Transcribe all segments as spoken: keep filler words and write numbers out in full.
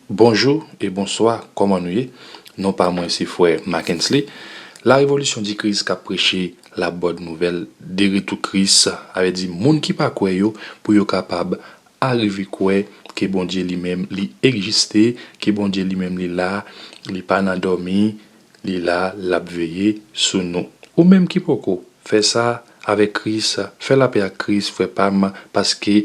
Bonjou e bonswa, kòman nou ye? Non pa mwen se frè Mackensley, La Révolution du Christ k ap preche la bòn nouvèl de retou Kris, sa vle di moun ki pa kwè yo, pou yo kapab arive kwè ke Bondye li menm li egziste, ke Bondye li menm li la, li pa nan dòmi, li la, l ap veye sou nou. Ou menm ki poko fè sa avèk Kris, fè lapè ak Kris, frè pa m, paske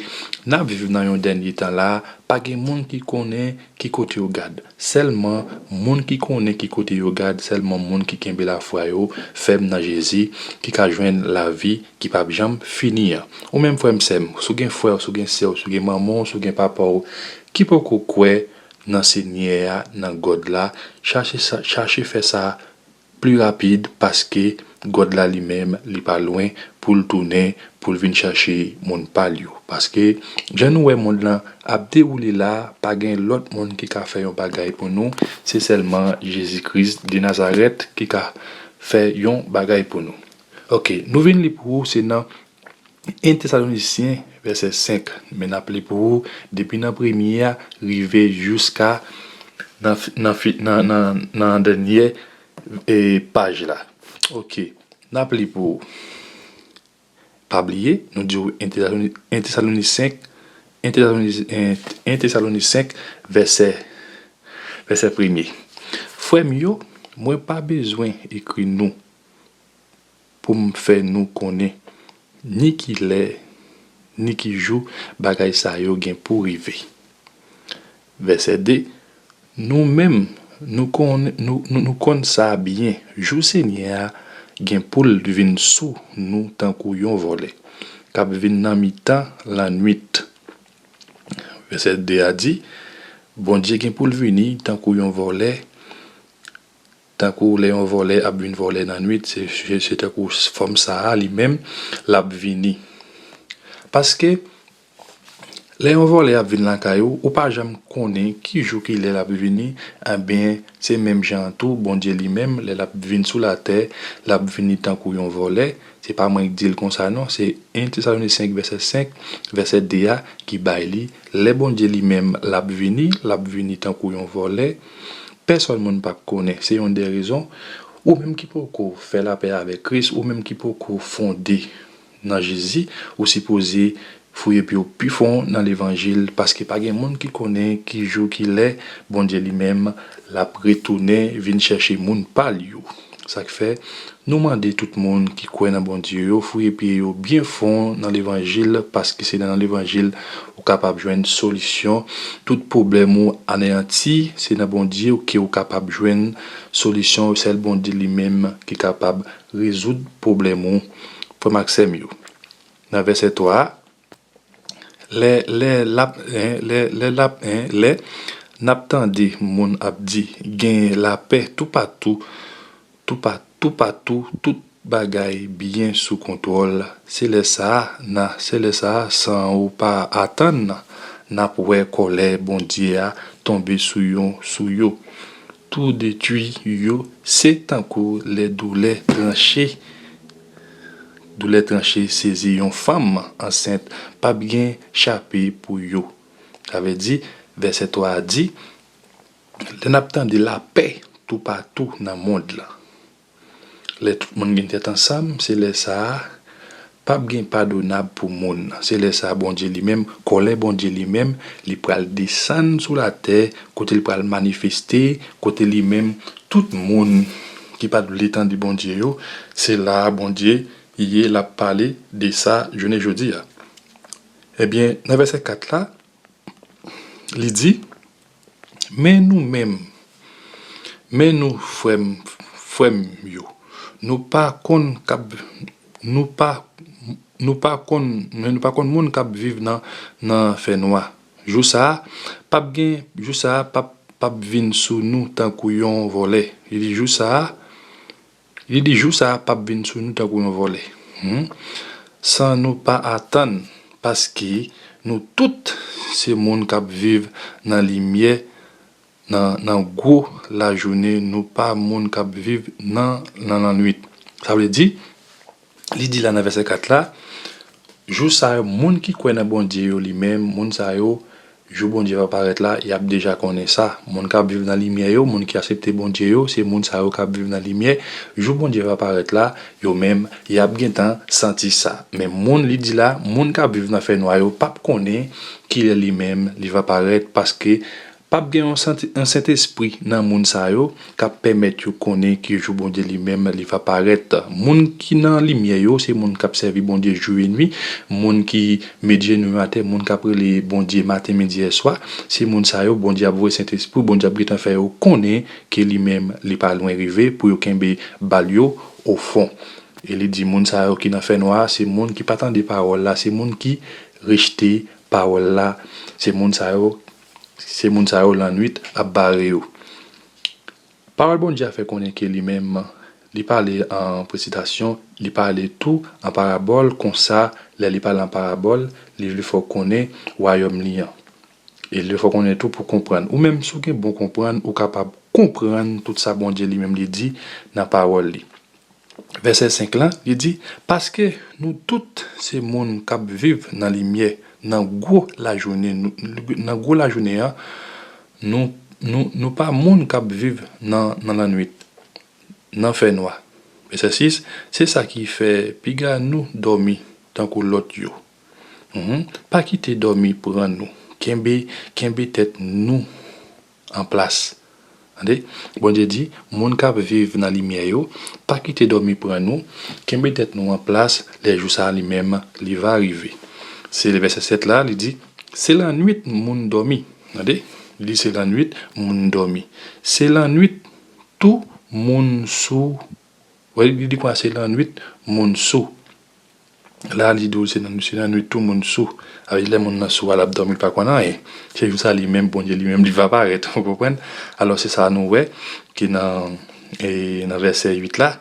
n ap viv nan yon dènye tan la, pa gen moun ki konnen ki kote yo gad. Sèlman moun ki konnen ki kote yo gad, sèlman moun ki kenbe lafwa yo fèm nan Jezi, ki ka jwenn lavi ki p ap janm fini an. Ou menm frè m, sè m, si w gen frè w, si w gen sè w, si w gen manman w, si w gen papa w, ki poko kwè nan Senyè a, nan God la, chache sa, chache fè sa pli rapid, paske God la li menm, li pa lwen pou l tounen, pou l vin chache moun pa l yo. Paske, jan nou wè mond lan ap dewoule la, pa gen lòt moun ki ka fè yon bagay pou nou, se sèlman Jezi Kris de Nazarèt ki ka fè yon bagay pou nou. Oke, nou vin li pou ou, se nan en Tesalonisyen, vèsè senk. Men n ap li pou ou, depi nan premye a, rive jiska nan, nan, nan, nan, nan dènye e, paj la. Oke, n ap li pou ou. Pa bliye, nou di w en Tesaloni-, en Tesalonisyen, en Tesaloni-, en, en Tesalonisyen, vèsè, vèsè premye. Frè m yo, mwen pa bezwen ekri nou pou m fè nou konnen ni ki lè, ni ki jou bagay sa yo gen pou rive. Vèsè de, nou menm, nou konn, nou, nou, nou konn sa byen, jou Senyè a gen pou l vin sou nou tankou yon vòlè, k ap vin nan mitan lannwit. Vèsè de a di, Bondye gen pou l vini tankou yon vòlè, tankou lè yon vòlè ap vin vòlè nan nwit, se, se, se tankou fòm sa a li menm, l ap vini. Paske, lè yon vòlè ap vin lakay ou, ou pa janm konnen ki jou ki lè l ap vini, enben, se menm jan an tou, Bondye li menm, lè l ap vin sou latè, l ap vini tankou yon vòlè. Se pa mwen k di l konsa non, se en Tesalonisyen vèsè senk, vèsè de a ki bay li. Lè Bondye li menm l ap vini, l ap vini tankou yon vòlè. Pèsòn moun p ap konnen. Se youn dè rezon, ou menm ki poko fè lapè avèk Kris, ou menm ki poko fonde nan Jezi, ou sipoze fouye pye w pi fon nan levanjil, paske pa gen moun ki konnen ki jou, ki lè Bondye li menm l ap retounen vin chèche moun pa l yo. Sa k fè, nou mande tout moun ki kwè nan Bondye yo fouye pye yo byen fon nan levanjil, paske se nan levanjil ou kapab jwenn solisyon. Tout pwoblèm ou aneyanti, se nan Bondye ke ou kapab jwenn solisyon. Sèl Bondye li menm ki kapab rezoud pwoblèm ou. Frè m ak sè m yo, nan vèsè twa a, lè, lè l ap, en, lè, lè l ap, en, lè n ap tande moun ap di, gen lapè toupatou, toupa-, toupatou, tout bagay byen sou kontwòl, se lè sa a, na, se lè sa a, san ou pa atann, n ap wè kòlè Bondye a tonbe sou yo, sou yo. Tou detwi yo, se tankou lè doulè tranche, doulè tranche sezi yon fanm ansent, p ap gen chape pou yo. Sa vle di, vèsè twa a di, lè n ap tande lapè toupatou nan mond lan, lè tout moun gen tèt ansanm, se lè sa a, p ap gen padonab pou moun. Se lè sa a, Bondye li menm, kòlè Bondye li menm, li pral desann sou latè, kote l pral manifeste, kote li menm, tout moun ki pa t vle tande Bondye yo, se la a Bondye ye, l ap pale de sa jounen jodi a. Ebyen, nan vèsè kat la, li di, men nou menm, men nou, frè m, frè m yo, nou pa konn k ap, nou pa, nou pa konn, men nou pa konn moun k ap viv nan, nan fènwa. Jou sa a, p ap gen, jou sa a p ap, p ap vin sou nou tankou yon vòlè. Li di, jou sa a, Li di, jou sa a p ap vin sou nou tankou yon vòlè, hmm, san nou pa atann, paske nou tout se moun k ap viv nan limyè, nan, nan gwo lajounen, nou pa moun k ap viv nan, nan lannwit. Sa vle di, li di la nan vèsè kat la, jou sa yo, moun ki kwè nan Bondye yo, li menm, moun sa yo, Jou Bondye va parèt la, y ap deja konnen sa. Moun k ap viv nan limyè yo, moun ki aksepte Bondye yo, se moun sa yo k ap viv nan limyè. Jou Bondye va parèt la, yo menm, y ap gentan santi sa. Men moun, li di la, moun k ap viv nan fènwa yo p ap konnen kilè li menm li va parèt, paske p ap gen yon santi, yon Sentespri nan moun sa yo k ap pèmèt yo konnen ki jou Bondye li menm li va parèt. Moun ki nan limyè yo, se moun k ap sèvi Bondye jou e nwi, moun ki met jenou yo atè, moun k ap rele Bondye maten, midi, e swa, se moun sa yo, Bondye ap voye Sentespri, Bondye ap gentan fè yo konnen ke li menm li pa lwen rive pou yo kenbe bal yo ofon. E li di moun sa yo ki nan fènwa a, se moun ki pa tande pawòl la, se moun ki rejte pawòl la, se moun sa yo, se moun sa yo lannwit ap bare yo. Pawòl Bondye a fè konnen ke li menm, li pale an presitasyon, li pale tou an parabòl, konsa, lè li pale an parabòl, li vle fè w konnen wayòm li an. E li vle fè w konnen tou pou konprann. Ou menm, si w gen bon konprann, ou kapab konprann tout sa Bondye li menm li di nan pawòl li. Vèsè senk lan, li di, paske nou tout se moun k ap viv nan limyè, nan gwo lajounen, nou, nan gwo lajounen an, nou, nou, nou pa moun k ap viv nan, nan lannwit, nan fènwa. Vèsè sis, se sa ki fè piga nou dòmi tankou lòt yo. Mhm. Pa kite dòmi pran nou. Kenbe, kenbe tèt nou an plas. Tande? Bondye di, moun k ap viv nan limyè yo, pa kite dòmi pran nou, kenbe tèt nou an plas, lè jou sa a li menm, li va rive. Se vèsè sèt la, li di, se lannwit moun dòmi. Tande? Li di, se lannwit moun dòmi. Se lannwit tou moun sou. Wè, li di konsa, se lannwit moun sou. La, li di w se nan, se lannwit tou moun sou. Sa vle di lè moun nan sou a, l ap dòmi, l pa konn anyen. Se jou sa li menm, Bondye li menm, li va parèt. Ou konprann? Alò, se sa nou wè ki nan, e, nan vèsè uit la.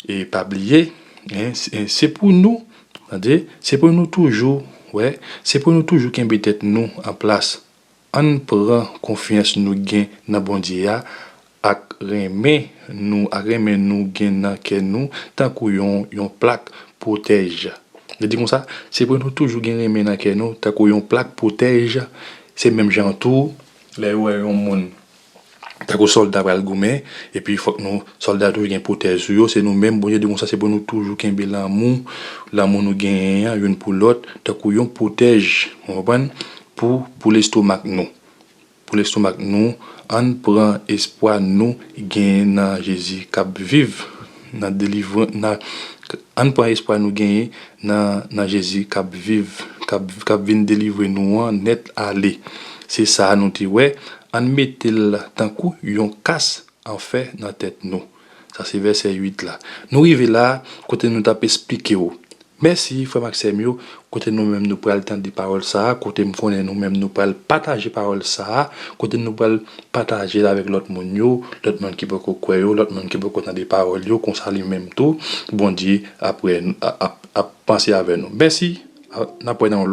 E pa bliye, en, se, se pou nou, tande, se pou nou toujou, wè, se pou nou toujou kenbe tèt nou an plas. Ann pran konfyans nou gen nan Bondye a ak renmen nou, ak renmen nou gen nan kè nou tankou yon, yon plak pwotèj. Li di konsa, se pou nou toujou gen renmen nan kè nou tankou yon plak pwotèj. Se menm jan tou, lè yo wè yon moun tankou sòlda pral goumen, epi fòk nou, sòlda toujou gen pwotèj sou yo, se nou menm, Bondye di konsa, se pou nou toujou kenbe lanmou, lanmou nou genyen an youn pou lòt, tankou yon pwotèj, ou konprann, pou, pou lestomak nou. Pou lestomak nou, ann pran espwa nou genyen nan Jezi k ap viv, nan delivran-, nan, ann pran espwa nou genyen nan, nan Jezi k ap viv, k ap, k ap vin delivre nou an nèt ale. Se sa a nou te wè, ann mete l tankou yon kas an fè nan tèt nou. Sa se vèsè uit la. Nou rive la, kote nou t ap esplike w. Mèsi, frè m ak sè m yo, kote nou menm nou pral tande pawòl sa a, kote m konnen nou menm nou pral pataje pawòl sa a, kote nou pral pataje l avèk lòt moun yo, lòt moun ki poko kwè yo, lòt moun ki poko tande pawòl yo, konsa li menm tou, Bondye ap, ap, ap, ap panse avè nou. Mèsi, a, n ap wè nan yon